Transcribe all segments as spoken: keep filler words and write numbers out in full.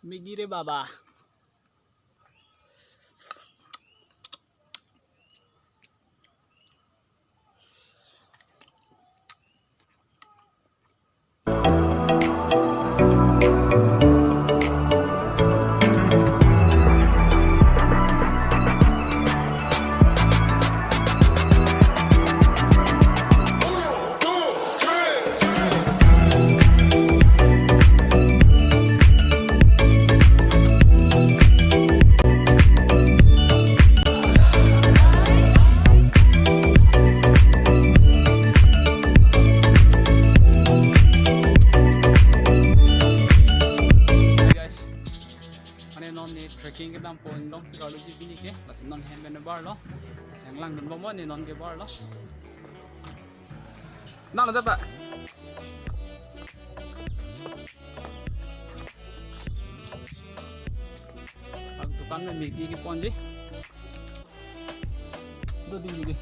Maggi re baba. Guys, mane non ne trekking kedampo inglong si arloji pini ke, lasi non hem pen barlo, lasi nanglang dunbom ne non ke barlo. Nang ada, Pak? Ang dukan na Maggi keponji. Do di di.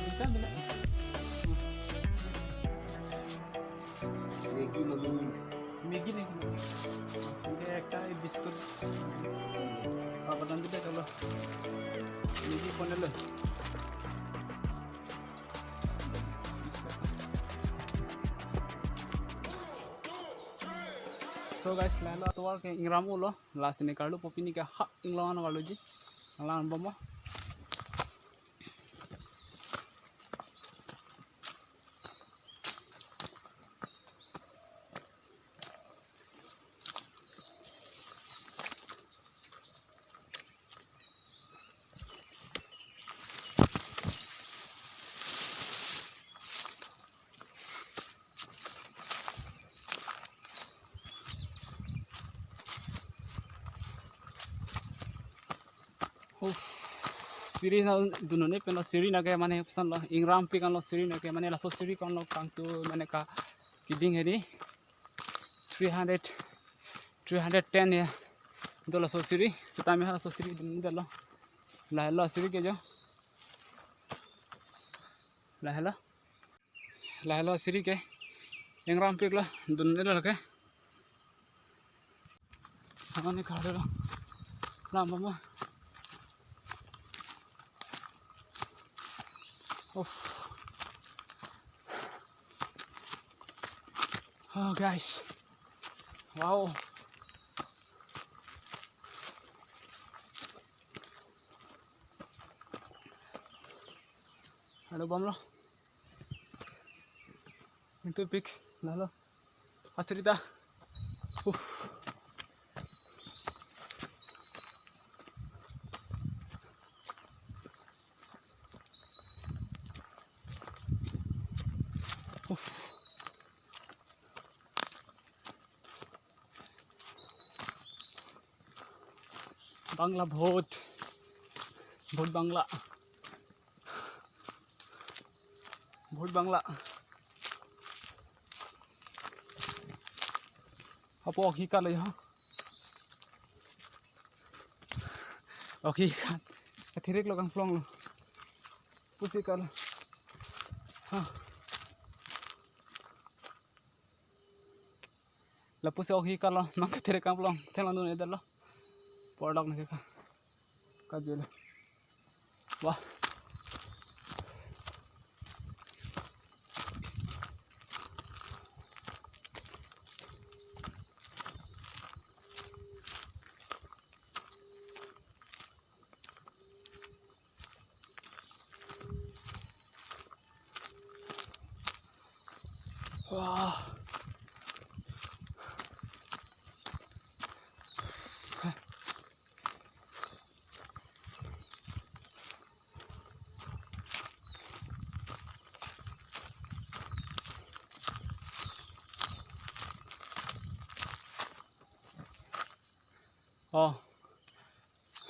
Bisa, bisa. Maggi mamun. Maggi ne. Ini ekta biscuit. Apa nanti deh kalau Maggi ponelo. So guys, lalo atovar ke ingram ulo, lasi ne karlupo pini ke ha inglong ano karluji, langdunbom. Uff. Siri na dunone pen lo siri na ke mane pesan lo ingrampik an lo siri na ke mane laso siri ko-an lo kangtu mane ka keding hedi three hundred, three hundred ten ya. Do laso siri, sitame ha laso siri dun dalo. Lahelo siri ke jo. Lahelo. Lahelo siri ke. Ingrampik lo, dun dalo ke. Ano ne kar lo. Lama mo. Uff. Oh, guys. Wow. Halo, bomlo. Itu pik. Halo. Asrita. Uff. Uff. Bangla bhut. Bhut bangla. Bhut bangla. Apo ok hi kalo ya. Ok hi kan. Kathirik lo kangplong lo. Pusi kalo. Ha. Lapusi ok hi kalo, nang kathirik kangplong, theklong dun edetlo. Pordok nasi ka. Kajelo. Wah. Wah. Oh.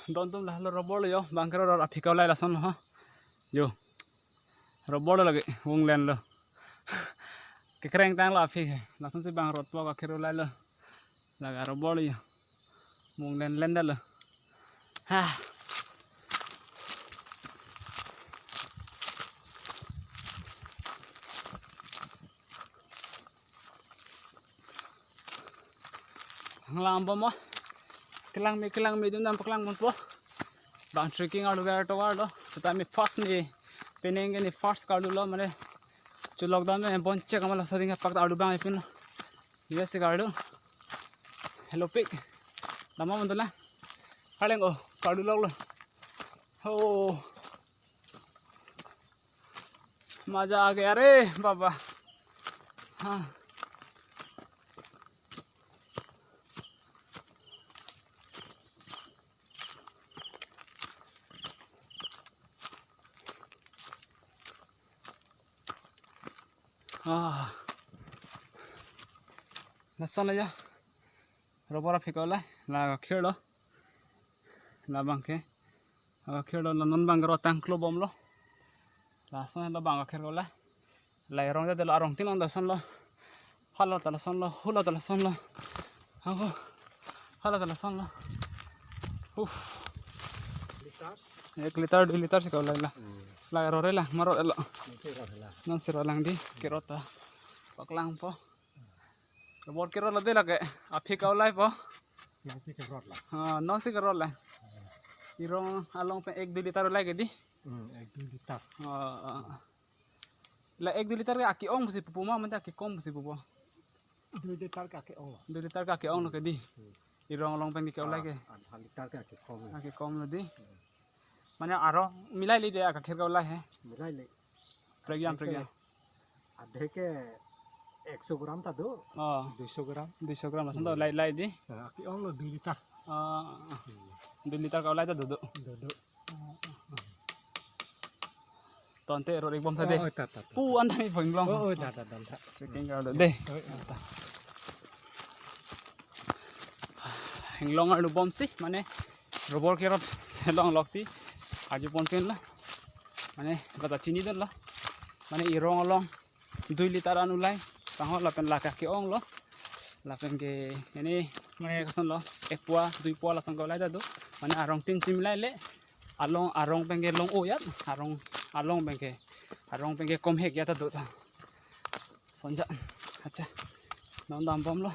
Don atum lahelo robor lo yo, bang kero ror aphi kau lai lason ho. Yo. Robor lo lake, vung len lo. Kekreng tanglo aphi ke. Lason si bang rot lo ka kero lai lo. Lake robor lo yo. Vung len len dalo. Ha. Hanglang bomlo. Kelang me, kelang me, dum dam paklang bompo. Bang trekking arlo, gar tovar lo. Seta me first ne, penang ke ne first karlu lo, mane chelok dam me bon chek amal sa ding pak arlu bang ipin lo. Yes, karlu. Hello, pik. Dama mantu la. Kaleng o, karlu lok lo. Oh. मजा आ गया रे बाबा. हाँ. Ah. Lason lo ya. Rubber aphek-o lai. La akhir lo. Labang ke. Akhir lo, non bang rotang klo bomlo. Lason lo bang akhir lo lai. La arong ja de lo, arong tin long lason lo. Hala ta lason lo, hula ta lason lo. Ako. Hala ta lason lo. Uf. Ek liter, dui liter si ka-o lai la. Hmm. La rore la, marot lo. Nansi rore la. Nansi rore lang di, kerot ta. Paklangpo. Bor kerot lo de lake, aphek ka-o laipo. Nansi kerot la. Ah, nansi kerot la. Irong along pen ek dui liter lai ke di. Hmm, ek dui liter. Ah, ah. La ek dui liter ke ake-ong pusi pupo ma, mane ake-kom pusi pupo. Dui liter ke ake-ong lo. Dui liter ke ake-ong lo ke di. Hmm. Irong along pen ke-o lai ke. Ah, adha liter ke ake-kom lo. Ake-kom lo di. Hmm. Mane arong milai le de, akhir ka-o lai he. Milai le. Prekjam, prekjam. Adhe ke ekso gram ta do. Oh. Duiso gram. Duiso gram lason to lai, lai di. Ah, ake-ong lo dui liter. Ah. Hmm. Dui liter ka-o lai ta dodo. Dodo. Tangte rore bom ta de. Oh, ta, ta, ta. Pu an ta mi phonglong. Oh, oh, ta, ta, ta, ta. Trekking karlu de. Oh, oh. Henglong arlu bomsi, mane rubber kerot chelong loksi. Arju ponpin la. Mane kata chinidun la. Mane irong along dui liter an ulai. Tangho lapen lake ake-ong lo. Lapen ke ini mane koson lo. Ek pua, dui pua lason ka-o lai ta do. Mane arong tin chimilai le. Along arong pen ke long-o ya. Arong, along pen ke. Arong pen ke kom hek ya ta do ta. Sonja. Acha. Non dam bomlo.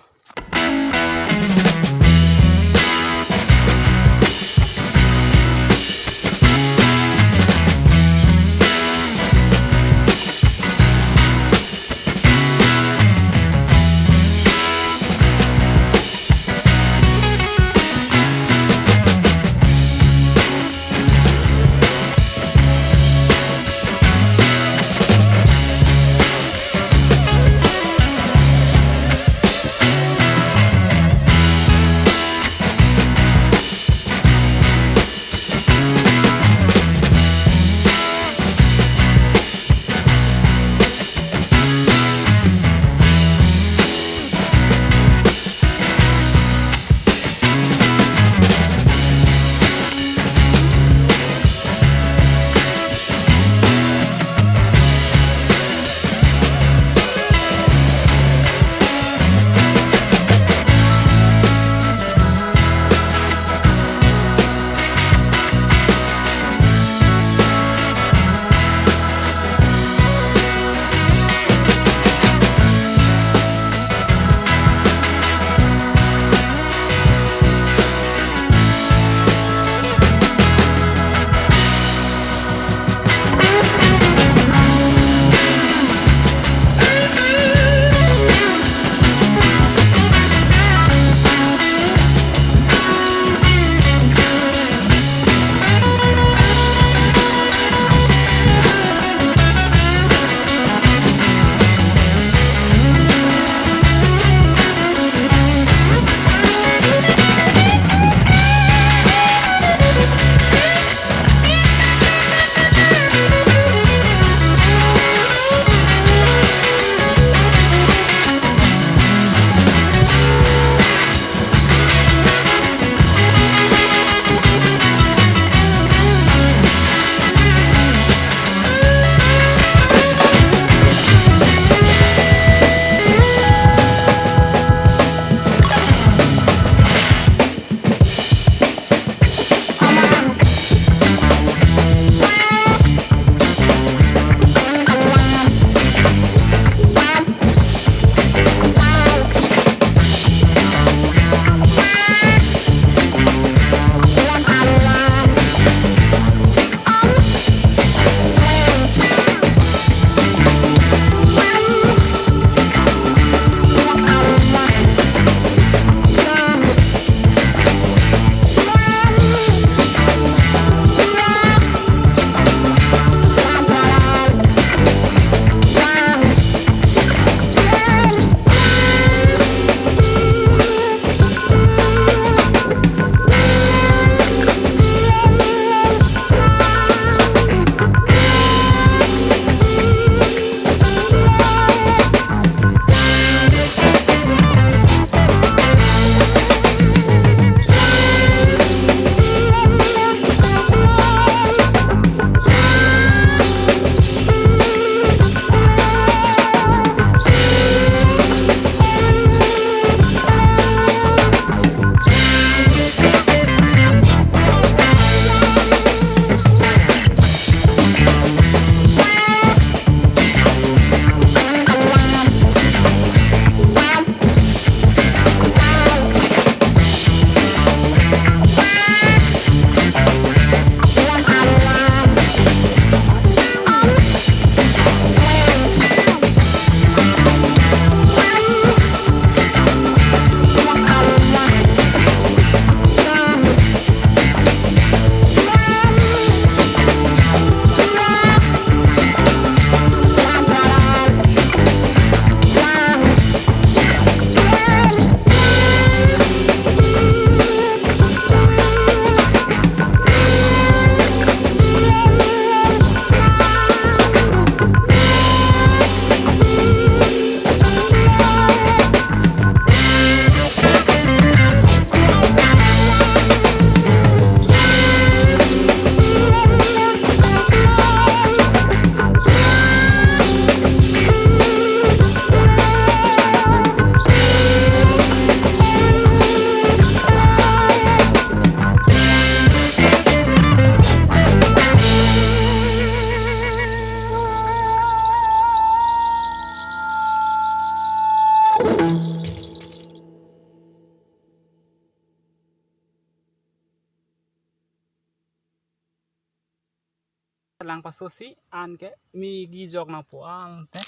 Lang pasosi anke Maggi jok nangpo, ante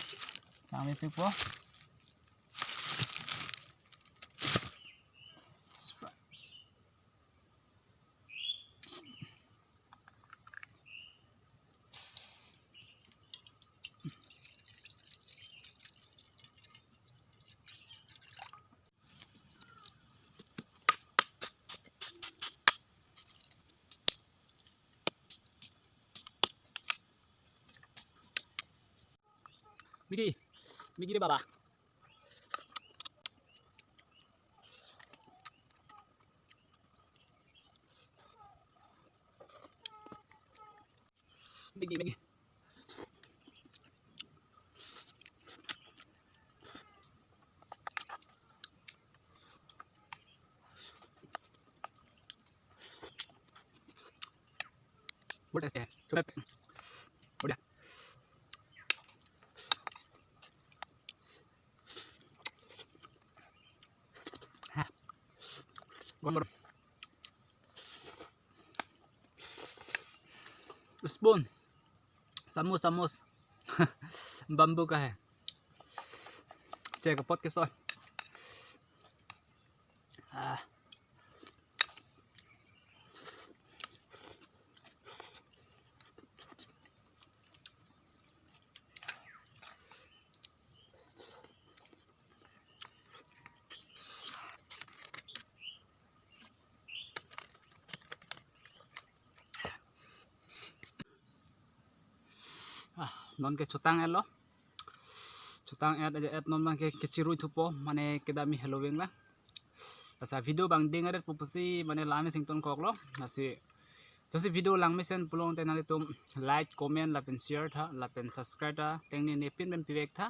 lang mepikpo. Maggi, Maggi de bara. Maggi, Maggi. Buat es teh. Coba. Udah. Hah. Gua baru. Spoon. Samus, samus. Bambu ka hai. Cek kepot keso. Ah. Ah, non ke chotang-etlo. Chotang-et aja et non abang ke kechirui thupo, mane kedam helo veng lang. Lasi video abang ding adet pupusi mane la mesen ingtonkoklo. Lasi, jongsi video langmesen pulote nanglitum like, comment, lapen share tha, lapen subscribe ta tengne nepin pen pivek tha,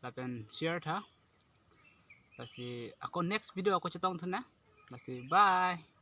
lapen share tha. Lasi ako next video ako chetongthu nang. Lasi bye.